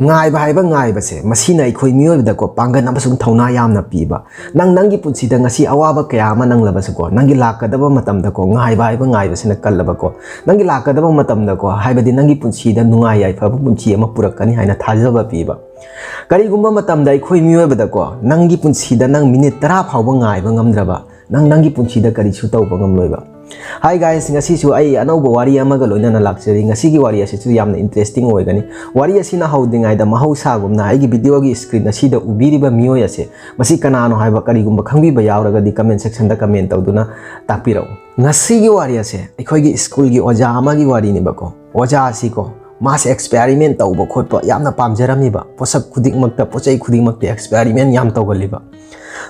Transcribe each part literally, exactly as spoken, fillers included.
ꯉꯥꯏꯕ ꯍꯥꯏꯕ ꯉꯥꯏꯕꯁꯦ, ꯃꯁꯤꯅ ꯑꯩꯈꯣꯏ ꯃꯤꯑꯣꯏꯕꯗꯀꯣ ꯄꯥꯡꯒꯜ ꯑꯃꯁꯨꯡ ꯊꯧꯅꯥ ꯌꯥꯝꯅ ꯄꯤꯕ꯫ ꯅꯪ ꯅꯪꯒꯤ ꯄꯨꯟꯁꯤꯗ ꯉꯁꯤ ꯑꯋꯥꯕ ꯀꯌꯥ ꯑꯃ ꯅꯪꯂꯕꯁꯨꯀꯣ, ꯅꯪꯒꯤ ꯂꯥꯛꯀꯗꯕ ꯃꯇꯝꯗꯀꯣ ꯉꯥꯏꯕ ꯍꯥꯏꯕ ꯉꯥꯏꯕꯁꯤꯅ ꯀꯜꯂꯕꯀꯣ, ꯅꯪꯒꯤ ꯂꯥꯛꯀꯗꯕ ꯃꯇꯝꯗꯀꯣ, ꯍꯥꯏꯕꯗꯤ ꯅꯪꯒꯤ ꯄꯨꯟꯁꯤꯗ ꯅꯨꯡꯉꯥꯏ ꯌꯥꯏꯐꯕ ꯄꯨꯟꯁꯤ ꯑꯃ ꯄꯨꯔꯛꯀꯅꯤ ꯍꯥꯏꯅ ꯊꯥꯖꯕ ꯄꯤꯕ꯫ ꯀꯔꯤꯒꯨꯝꯕ ꯃꯇꯝꯗ ꯑꯩꯈꯣꯏ ꯃꯤꯑꯣꯏꯕꯗꯀꯣ ꯅꯪꯒꯤ ꯄꯨꯟꯁꯤꯗ ꯅꯪ ꯃꯤꯅꯤꯠ ꯇꯔꯥ ꯐꯥꯎꯕ ꯉꯥꯏꯕ ꯉꯝꯗ꯭ꯔꯕ, ꯅꯪ ꯅꯪꯒꯤ ꯄꯨꯟꯁꯤꯗ ꯀꯔꯤꯁꯨ ꯇꯧꯕ ꯉꯝꯂꯣꯏꯕ꯫ Hi guys, ꯉꯁꯤꯁꯨ ꯑꯩ ꯑꯅꯧꯕ ꯋꯥꯔꯤ ꯑꯃꯒ ꯂꯣꯏꯅꯅ ꯂꯥꯛꯆꯔꯤ꯫ ꯉꯁꯤꯒꯤ ꯋꯥꯔꯤ ꯑꯁꯤꯁꯨ ꯌꯥꯝꯅ interesting ꯑꯣꯏꯒꯅꯤ꯫ ꯋꯥꯔꯤ ꯑꯁꯤꯅ ꯍꯧꯗ꯭ꯔꯤꯉꯩꯗ, ꯃꯍꯧꯁꯥꯒꯨꯝꯅ ꯑꯩꯒꯤ videoꯒꯤ screen ꯑꯁꯤꯗ ꯎꯕꯤꯔꯤꯕ ꯃꯤꯑꯣꯏ ꯑꯁꯦ ꯃꯁꯤ ꯀꯅꯥꯅꯣ ꯍꯥꯏꯕ ꯀꯔꯤꯒꯨꯝꯕ ꯈꯪꯕꯤꯕ ꯌꯥꯎꯔꯒꯗꯤ comment sectionꯗ comment ꯇꯧꯗꯨꯅ ꯇꯥꯛꯄꯤꯔꯛꯎ꯫ ꯉꯁꯤꯒꯤ ꯋꯥꯔꯤ ꯑꯁꯦ ꯑꯩꯈꯣꯏꯒꯤ schoolꯒꯤ ꯑꯣꯖꯥ ꯑꯃꯒꯤ ꯋꯥꯔꯤꯅꯦꯕꯀꯣ꯫ ꯑꯣꯖꯥ ꯑꯁꯤꯀꯣ, ꯃꯥꯁꯦ experiment ꯇꯧꯕ ꯈꯣꯠꯄ ꯌꯥꯝꯅ ꯄꯥꯝꯖꯔꯝꯃꯤꯕ, ꯄꯣꯠꯁꯛ ꯈꯨꯗꯤꯡꯃꯛꯇ, ꯄꯣꯠ ꯆꯩ ꯈꯨꯗꯤꯡꯃꯛꯇ experiment ꯌꯥꯝ ꯇꯧꯒꯜꯂꯤꯕ꯫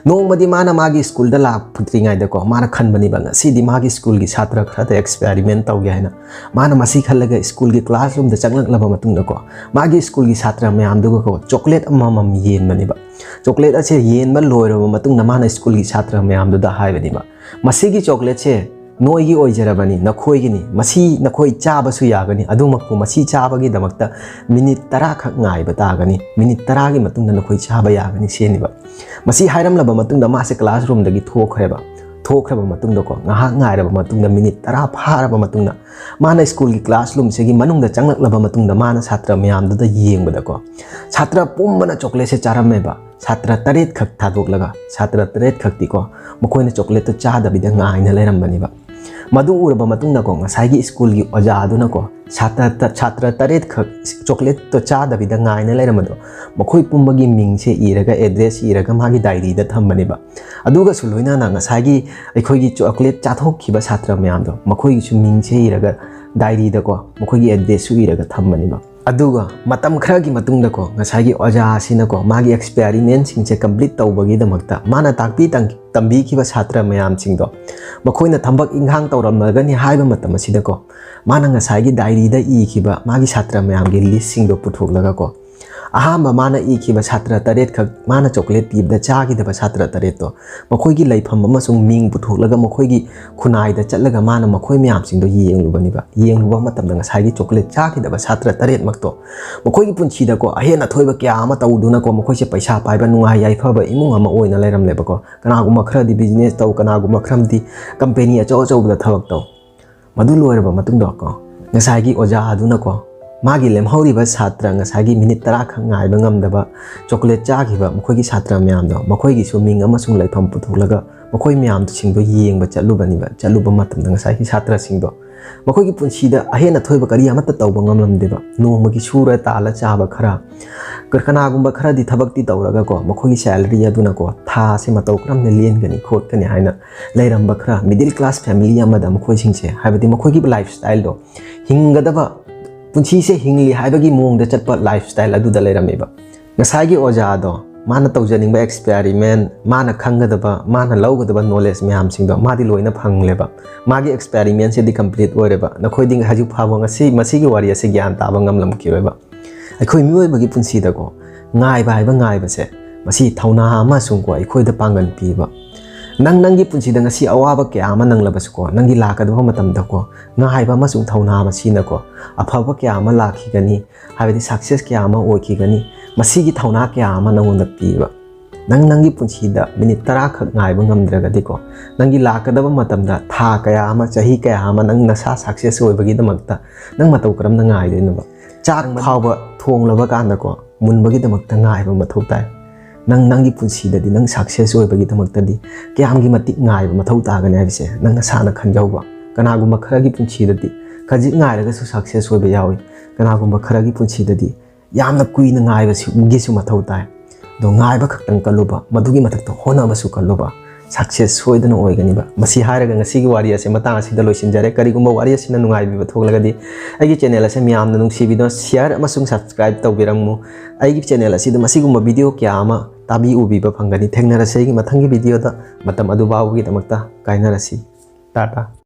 ꯅꯣꯡꯃꯗꯤ ꯃꯥꯅ ꯃꯥꯒꯤ schoolꯗ ꯂꯥꯛꯇ꯭ꯔꯤꯉꯩꯗꯀꯣ, ꯃꯥꯅ ꯈꯟꯕꯅꯦꯕ ꯉꯁꯤꯗꯤ ꯃꯥꯒꯤ schoolꯒꯤ ꯁꯥꯇ꯭ꯔ ꯈꯔꯗ experiment ꯇꯧꯒꯦ ꯍꯥꯏꯅ꯫ ꯃꯥꯅ ꯃꯁꯤ ꯈꯜꯂꯒ schoolꯒꯤ classroomꯗ ꯆꯪꯂꯛꯂꯕ ꯃꯇꯨꯡꯗꯀꯣ, ꯃꯥꯒꯤ schoolꯒꯤ ꯁꯥꯇ꯭ꯔ ꯃꯌꯥꯝꯗꯨꯒꯀꯣ chocolate ꯑꯃꯃꯝ ꯌꯦꯟꯕꯅꯦꯕ꯫ Chocolate ꯑꯁꯦ ꯌꯦꯟꯕ ꯂꯣꯏꯔꯕ ꯃꯇꯨꯡꯗ ꯃꯥꯅ schoolꯒꯤ ꯁꯥꯇ꯭ꯔ ꯃꯌꯥꯝꯗꯨꯗ ꯍꯥꯏꯕꯅꯦꯕ, "ꯃꯁꯤꯒꯤ chocolateꯁꯦ ꯅꯣꯏꯒꯤ ꯑꯣꯏꯖꯔꯕꯅꯤ, ꯅꯈꯣꯏꯒꯤꯅꯤ꯫ ꯃꯁꯤ ꯅꯈꯣꯏ ꯆꯥꯕꯁꯨ ꯌꯥꯒꯅꯤ, ꯑꯗꯨꯃꯛꯄꯨ ꯃꯁꯤ ꯆꯥꯕꯒꯤꯗꯃꯛꯇ minute ꯇꯔꯥ ꯈꯛ ꯉꯥꯏꯕ ꯇꯥꯒꯅꯤ꯫ Minute ꯇꯔꯥꯒꯤ ꯃꯇꯨꯡꯗ ꯅꯈꯣꯏ ꯆꯥꯕ ꯌꯥꯒꯅꯤ" ꯁꯤꯅꯦꯕ꯫ ꯃꯁꯤ ꯍꯥꯏꯔꯝꯂꯕ ꯃꯇꯨꯡꯗ ꯃꯥꯁꯦ classroomꯗꯒꯤ ꯊꯣꯛꯈ꯭ꯔꯦꯕ꯫ ꯊꯣꯛꯈ꯭ꯔꯕ ꯃꯇꯨꯡꯗꯀꯣ, ꯉꯥꯏꯍꯥꯛ ꯉꯥꯏꯔꯕ ꯃꯇꯨꯡꯗ, minute ꯇꯔꯥ ꯐꯥꯔꯕ ꯃꯇꯨꯡꯗ, ꯃꯥꯅ schoolꯒꯤ classroomꯁꯤꯒꯤ ꯃꯅꯨꯡꯗ ꯆꯪꯂꯛꯂꯕ ꯃꯇꯨꯡꯗ, ꯃꯥꯅ ꯁꯥꯇ꯭ꯔ ꯃꯌꯥꯝꯗꯨꯗ ꯌꯦꯡꯕꯗꯀꯣ, ꯁꯥꯇ꯭ꯔ ꯄꯨꯝꯕꯅ chocolateꯁꯦ ꯆꯥꯔꯝꯃꯦꯕ꯫ ꯁꯥꯇ꯭ꯔ ꯇꯔꯦꯠ ꯈꯛ ꯊꯥꯗꯣꯛꯂꯒ, ꯁꯥꯇ꯭ꯔ ꯇꯔꯦꯠ ꯈꯛꯇꯤꯀꯣ, ꯃꯈꯣꯏꯅ chocolateꯇꯣ ꯆꯥꯗꯕꯤꯗ ꯉꯥꯏꯅ ꯂꯩꯔꯝꯕꯅꯦꯕ꯫ ꯃꯗꯨ ꯎꯔꯕ ꯃꯇꯨꯡꯗꯀꯣ, ꯉꯁꯥꯏꯒꯤ schoolꯒꯤ ꯑꯣꯖꯥꯗꯨꯅꯀꯣ, ꯁꯥꯇ꯭ꯔ ꯇ-, ꯁꯥꯇ꯭ꯔ ꯇꯔꯦꯠ ꯈꯛ chocolateꯇꯣ ꯆꯥꯗꯕꯤꯗ ꯉꯥꯏꯅ ꯂꯩꯔꯝꯕꯗꯣ, ꯃꯈꯣꯏ ꯄꯨꯝꯕꯒꯤ ꯃꯤꯡꯁꯦ ꯏꯔꯒ, address ꯏꯔꯒ ꯃꯥꯒꯤ diaryꯗ ꯊꯝꯕꯅꯦꯕ꯫ ꯑꯗꯨꯒꯁꯨ ꯂꯣꯏꯅꯅ ꯉꯁꯥꯏꯒꯤ ꯑꯩꯈꯣꯏꯒꯤ chocolate ꯆꯥꯊꯣꯛꯈꯤꯕ ꯁꯥꯇ꯭ꯔ ꯃꯌꯥꯝꯗꯣ, ꯃꯈꯣꯏꯒꯤꯁꯨ ꯃꯤꯡꯁꯦ ꯏꯔꯒ diaryꯗꯀꯣ, ꯃꯈꯣꯏꯒꯤ addressꯁꯨ ꯏꯔꯒ ꯊꯝꯕꯅꯦꯕ꯫ ꯑꯗꯨꯒ ꯃꯇꯝ ꯈꯔꯒꯤ ꯃꯇꯨꯡꯗꯀꯣ, ꯉꯁꯥꯏꯒꯤ ꯑꯣꯖꯥ ꯑꯁꯤꯅꯀꯣ, ꯃꯥꯒꯤ experimentꯁꯤꯡꯁꯦ complete ꯇꯧꯕꯒꯤꯗꯃꯛꯇ ꯃꯥꯅ ꯇꯥꯛꯄꯤ ꯇꯝ-, ꯇꯝꯕꯤꯈꯤꯕ ꯁꯥꯇ꯭ꯔ ꯃꯌꯥꯝꯁꯤꯡꯗꯣ, ꯃꯈꯣꯏꯅ ꯊꯕꯛ ꯏꯟꯈꯥꯡ ꯇꯧꯔꯝꯂꯒꯅꯤ ꯍꯥꯏꯕ ꯃꯇꯝ ꯑꯁꯤꯗꯀꯣ, ꯃꯥꯅ ꯉꯁꯥꯏꯒꯤ diaryꯗ ꯏꯈꯤꯕ ꯃꯥꯒꯤ ꯁꯥꯇ꯭ꯔ ꯃꯌꯥꯝꯒꯤ listꯁꯤꯡꯗꯣ ꯄꯨꯊꯣꯛꯂꯒꯀꯣ, ꯑꯍꯥꯟꯕ ꯃꯥꯅ ꯏꯈꯤꯕ ꯁꯥꯇ꯭ꯔ ꯇꯔꯦꯠꯈꯛ, ꯃꯥꯅ ꯆꯣꯀ꯭ꯂꯦꯠ ꯄꯤꯕꯗ ꯆꯥꯈꯤꯗꯕ ꯁꯥꯇ꯭ꯔ ꯇꯔꯦꯠꯇꯣ, ꯃꯈꯣꯏꯒꯤ ꯂꯩꯐꯝ ꯑꯃꯁꯨꯡ ꯃꯤꯡ ꯄꯨꯊꯣꯛꯂꯒ ꯃꯈꯣꯏꯒꯤ ꯈꯨꯟꯅꯥꯏꯗ ꯆꯠꯂꯒ ꯃꯥꯅ ꯃꯈꯣꯏ ꯃꯌꯥꯝꯁꯤꯡꯗꯣ ꯌꯦꯡꯂꯨꯕꯅꯦꯕ꯫ ꯌꯦꯡꯂꯨꯕ ꯃꯇꯝꯗ ꯉꯁꯥꯏꯒꯤ ꯆꯣꯀ꯭ꯂꯦꯠ ꯆꯥꯈꯤꯗꯕ ꯁꯥꯇ꯭ꯔ ꯇꯔꯦꯠꯃꯛꯇꯣ ꯃꯈꯣꯏꯒꯤ ꯄꯨꯟꯁꯤꯗꯀꯣ ꯑꯍꯦꯟ ꯑꯊꯣꯏꯕ ꯀꯌꯥ ꯑꯃ ꯇꯧꯗꯨꯅꯀꯣ ꯃꯈꯣꯏꯁꯦ ꯄꯩꯁꯥ ꯄꯥꯏꯕ, ꯅꯨꯡꯉꯥꯏ ꯌꯥꯏꯐꯕ ꯏꯃꯨꯡ ꯑꯃ ꯑꯣꯏꯅ ꯂꯩꯔꯝꯂꯦꯕꯀꯣ꯫ ꯀꯅꯥꯒꯨꯝꯕ ꯈꯔꯗꯤ ꯕꯤꯖꯤꯅꯦꯁ ꯇꯧ, ꯀꯅꯥꯒꯨꯝꯕ ꯈꯔꯗꯤ ꯀꯝꯄꯦꯅꯤ ꯑꯆꯧ ꯑꯆꯧꯕꯗ ꯊꯕꯛ ꯇꯧ꯫ ꯃꯗꯨ ꯂꯣꯏꯔꯕ ꯃꯇꯨꯡꯗꯀꯣ ꯉꯁꯥꯏꯒꯤ ꯑꯣꯖꯥ ꯑꯗꯨꯅꯀꯣ ꯃꯥꯒꯤ ꯂꯦꯝꯍꯧꯔꯤꯕ ꯁꯥꯇ꯭ꯔ, ꯉꯁꯥꯏꯒꯤ ꯃꯤꯅꯤꯠ ꯇꯔꯥꯈꯛ ꯉꯥꯏꯕ ꯉꯝꯗꯕ ꯆꯣꯀ꯭ꯂꯦꯠ ꯆꯥꯈꯤꯕ ꯃꯈꯣꯏꯒꯤ ꯁꯥꯇ꯭ꯔ ꯃꯌꯥꯝꯗꯣ, ꯃꯈꯣꯏꯒꯤꯁꯨ ꯃꯤꯡ ꯑꯃꯁꯨꯡ ꯂꯩꯐꯝ ꯄꯨꯊꯣꯛꯂꯒ ꯃꯈꯣꯏ ꯃꯌꯥꯝꯁꯤꯡꯗꯣ ꯌꯦꯡꯕ ꯆꯠꯂꯨꯕꯅꯦꯕ꯫ ꯆꯠꯂꯨꯕ ꯃꯇꯝꯗ ꯉꯁꯥꯏꯒꯤ ꯁꯥꯇ꯭ꯔꯁꯤꯡꯗꯣ ꯃꯈꯣꯏꯒꯤ ꯄꯨꯟꯁꯤꯗ ꯑꯍꯦꯟ ꯑꯊꯣꯏꯕ ꯀꯔꯤ ꯑꯃꯠꯇ ꯇꯧꯕ ꯉꯝꯂꯝꯗꯦꯕ꯫ ꯅꯣꯡꯃꯒꯤ ꯁꯨꯔ ꯇꯥꯜꯂ ꯆꯥꯕ ꯈꯔ, ꯀ-, ꯀꯅꯥꯒꯨꯝꯕ ꯈꯔꯗꯤ ꯊꯕꯛꯇꯤ ꯇꯧꯔꯒꯀꯣ ꯃꯈꯣꯏꯒꯤ ꯁꯦꯂꯔꯤ ꯑꯗꯨꯅꯀꯣ ꯊꯥꯁꯦ ꯃꯇꯧ ꯀꯔꯝꯅ ꯂꯦꯟꯒꯅꯤ ꯈꯣꯠꯀꯅꯤ ꯍꯥꯏꯅ ꯂꯩꯔꯝꯕ ꯈꯔ, ꯃꯤꯗꯜ ꯀ꯭ꯂꯥꯁ ꯐꯦꯃꯤꯂꯤ ꯑꯃꯗ ꯃꯈꯣꯏꯁꯤꯡꯁꯦ, ꯍꯥꯏꯕꯗꯤ ꯃꯈꯣꯏꯒꯤ ꯂꯥꯏꯐ ꯁ꯭ꯇꯥꯏꯜꯗꯣ, ꯍꯤꯡꯒꯗꯕ ꯄꯨꯟꯁꯤꯁꯦ ꯍꯤꯡꯂꯤ ꯍꯥꯏꯕꯒꯤ ꯃꯑꯣꯡꯗ ꯆꯠꯄ ꯂꯥꯏꯐ ꯁ꯭ꯇꯥꯏꯜ ꯑꯗꯨꯗ ꯂꯩꯔꯝꯃꯦꯕ꯫ ꯉꯁꯥꯏꯒꯤ ꯑꯣꯖꯥꯗꯣ ꯃꯥꯅ ꯇꯧꯖꯅꯤꯡꯕ ꯑꯦꯛꯁꯄꯦꯔꯤꯃꯦꯟ, ꯃꯥꯅ ꯈꯪꯒꯗꯕ, ꯃꯥꯅ ꯂꯧꯒꯗꯕ ꯅꯣꯂꯦꯖ ꯃꯌꯥꯝꯁꯤꯡꯗꯣ ꯃꯥꯗꯤ ꯂꯣꯏꯅ ꯐꯪꯂꯦꯕ꯫ ꯃꯥꯒꯤ ꯑꯦꯛꯁꯄꯦꯔꯤꯃꯦꯟꯁꯤꯗꯤ ꯀꯝꯄ꯭ꯂꯤꯠ ꯑꯣꯏꯔꯦꯕ꯫ ꯅꯈꯣꯏꯗꯤ ꯍꯧꯖꯤꯛ ꯐꯥꯎꯕ ꯉꯁꯤ ꯃꯁꯤꯒꯤ ꯋꯥꯔꯤ ꯑꯁꯤ ꯒ꯭ꯌꯥꯟ ꯇꯥꯕ ꯉꯝꯂꯝꯈꯤꯔꯣꯏꯕ꯫ ꯑꯩꯈꯣꯏ ꯃꯤꯑꯣꯏꯕꯒꯤ ꯄꯨꯟꯁꯤꯗꯀꯣ ꯉꯥꯏꯕ ꯍꯥꯏꯕ ꯉꯥꯏꯕꯁꯦ, ꯃꯁꯤ ꯊꯧꯅꯥ ꯑꯃꯁꯨꯡꯀꯣ ꯑꯩꯈꯣꯏꯗ ꯄꯥꯡꯒꯜ ꯄꯤꯕ꯫ ꯅꯪ ꯅꯪꯒꯤ ꯄꯨꯟꯁꯤꯗ ꯉꯁꯤ ꯑꯋꯥꯕ ꯀꯌꯥ ꯑꯃ ꯅꯪꯂꯕꯁꯨꯀꯣ, ꯅꯪꯒꯤ ꯂꯥꯛꯀꯗꯕ ꯃꯇꯝꯗꯀꯣ ꯉꯥꯏꯕ ꯑꯃꯁꯨꯡ ꯊꯧꯅꯥ ꯃꯁꯤꯅꯀꯣ ꯑꯐꯕ ꯀꯌꯥ ꯑꯃ ꯂꯥꯛꯈꯤꯒꯅꯤ, ꯍꯥꯏꯕꯗꯤ ꯁꯛꯁꯦꯁ ꯀꯌꯥ ꯑꯃ ꯑꯣꯏꯈꯤꯒꯅꯤ꯫ ꯃꯁꯤꯒꯤ ꯊꯧꯅꯥ ꯀꯌꯥ ꯑꯃ ꯅꯪꯉꯣꯟꯗ ꯄꯤꯕ꯫ ꯅꯪ ꯅꯪꯒꯤ ꯄꯨꯟꯁꯤꯗ ꯃꯤꯅꯤꯠ ꯇꯔꯥꯈꯛ ꯉꯥꯏꯕ ꯉꯝꯗ꯭ꯔꯒꯗꯤꯀꯣ, ꯅꯪꯒꯤ ꯂꯥꯛꯀꯗꯕ ꯃꯇꯝꯗ ꯊꯥ ꯀꯌꯥ ꯑꯃ, ꯆꯍꯤ ꯀꯌꯥ ꯑꯃ ꯅꯪ ꯅꯁꯥ ꯁꯛꯁꯦꯁ ꯑꯣꯏꯕꯒꯤꯗꯃꯛꯇ ꯅꯪ ꯃꯇꯧ ꯀꯔꯝꯅ ꯉꯥꯏꯗꯣꯏꯅꯣꯕ? ꯆꯥꯛ ꯐꯥꯎꯕ ꯊꯣꯡꯂꯕ ꯀꯥꯟꯗꯀꯣ ꯃꯨꯟꯕꯒꯤꯗꯃꯛꯇ ꯉꯥꯏꯕ ꯃꯊꯧ ꯇꯥꯏ꯫ ꯅꯪ ꯅꯪꯒꯤ ꯄꯨꯟꯁꯤꯗꯗꯤ ꯅꯪ ꯁꯛꯁꯦꯁ ꯑꯣꯏꯕꯒꯤꯗꯃꯛꯇꯗꯤ ꯀꯌꯥꯝꯒꯤ ꯃꯇꯤꯛ ꯉꯥꯏꯕ ꯃꯊꯧ ꯇꯥꯒꯅꯤ ꯍꯥꯏꯕꯁꯦ ꯅꯪ ꯅꯁꯥꯅ ꯈꯟꯖꯧꯕ꯫ ꯀꯅꯥꯒꯨꯝꯕ ꯈꯔꯒꯤ ꯄꯨꯟꯁꯤꯗꯗꯤ ꯈꯖꯤꯛ ꯉꯥꯏꯔꯒꯁꯨ ꯁꯛꯁꯦꯁ ꯑꯣꯏꯕ ꯌꯥꯎꯏ꯫ ꯀꯅꯥꯒꯨꯝꯕ ꯈꯔꯒꯤ ꯄꯨꯟꯁꯤꯗꯗꯤ ꯌꯥꯝꯅ ꯀꯨꯏꯅ ꯉꯥꯏꯕꯁꯤꯒꯤꯁꯨ ꯃꯊꯧ ꯇꯥꯏ꯫ ꯑꯗꯣ ꯉꯥꯏꯕ ꯈꯛꯇꯪ ꯀꯜꯂꯨꯕ, ꯃꯗꯨꯒꯤ ꯃꯊꯛꯇ ꯍꯣꯠꯅꯕꯁꯨ ꯀꯜꯂꯨꯕ, ꯁꯛꯁꯦꯁ ꯁꯣꯏꯗꯅ ꯑꯣꯏꯒꯅꯤꯕ꯫ ꯃꯁꯤ ꯍꯥꯏꯔꯒ ꯉꯁꯤꯒꯤ ꯋꯥꯔꯤ ꯑꯁꯤ ꯃꯇꯥꯡ ꯑꯁꯤꯗ ꯂꯣꯏꯁꯤꯟꯖꯔꯦ꯫ ꯀꯔꯤꯒꯨꯝꯕ ꯋꯥꯔꯤ ꯑꯁꯤꯅ ꯅꯨꯡꯉꯥꯏꯕꯤꯕ ꯊꯣꯛꯂꯒꯗꯤ ꯑꯩꯒꯤ ꯆꯦꯅꯦꯜ ꯑꯁꯦ ꯃꯌꯥꯝꯅ ꯅꯨꯡꯁꯤꯕꯤꯗꯨꯅ ꯁꯤꯌꯔ ꯑꯃꯁꯨꯡ ꯁꯕꯁꯀ꯭ꯔꯥꯏꯕ ꯇꯧꯕꯤꯔꯝꯃꯨ꯫ ꯑꯩꯒꯤ ꯆꯦꯅꯦꯜ ꯑꯁꯤꯗ ꯃꯁꯤꯒꯨꯝꯕ ꯚꯤꯗꯤꯑꯣ ꯀꯌꯥ ꯑꯃ ꯇꯥꯕꯤ ꯎꯕꯤꯕ ꯐꯪꯒꯅꯤ꯫ ꯊꯦꯡꯅꯔꯁꯦ ꯑꯩꯒꯤ ꯃꯊꯪꯒꯤ ꯚꯤꯗꯤꯑꯣꯗ꯫ ꯃꯇꯝ ꯑꯗꯨ ꯐꯥꯎꯕꯒꯤꯗꯃꯛꯇ ꯀꯥꯏꯅꯔꯁꯤ꯫ ꯇꯥꯇꯥ꯫